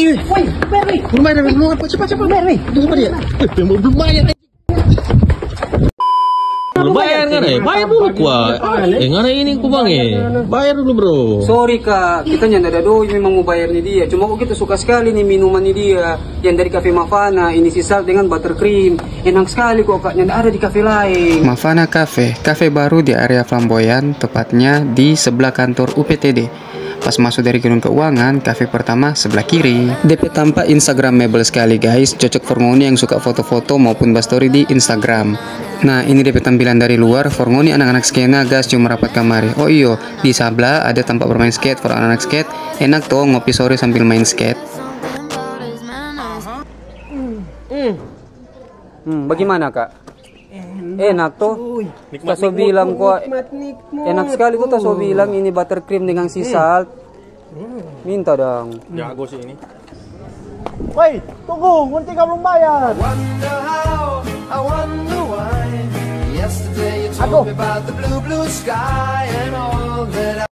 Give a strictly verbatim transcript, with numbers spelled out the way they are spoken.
Woi, bayar, woi. Belum bayar, belum bayar. Cepat, cepat. Bayar, woi. Itu semua dia. Eh, belum, belum bayar. Belum bayar, kan, eh? Bayar dulu, kwa. Eh, ngana ini, ku, Bang, eh. Bayar dulu, bro. Sorry, Kak. Kita nyanda ada doi memang mo bayar ni dia. Cuma kok kita suka skali ni minuman ni dia. Yang dari Cafe Mafana, ini sea salt dengan buttercream. Enak skali kok, Kak. Nyanda ada di kafe laeng. Mafana Cafe, kafe baru di area Flamboyan, tepatnya di sebelah kantor U P T D. Pas maso dari gedung keuangan, kafe pertama sebelah kiri. Depe tampa Instagramable skali, guys, cocok for ngoni yang suka foto-foto maupun bastori di Instagram. Nah, ini depe tampilan dari luar, for ngoni anak-anak skena, gas jo marapat kamari. Oh iyo, di sabla ada tampa bermain skate for anak-anak skate. Enak to, ngopi sore sambil main skate. Hmm, bagimana, Kak? Enak to? Cuy. Nikmat, nikmat, bilang kok, nikmat, nikmat. Enak skali to, ta so bilang ini buttercream dengan sea salt. Minta dong. Jago sih ini. Woi, tunggu, ngoni tiga belum bayar. Wonder how, I wonder why. Yesterday you told Aduh. Me about the blue, blue sky and all that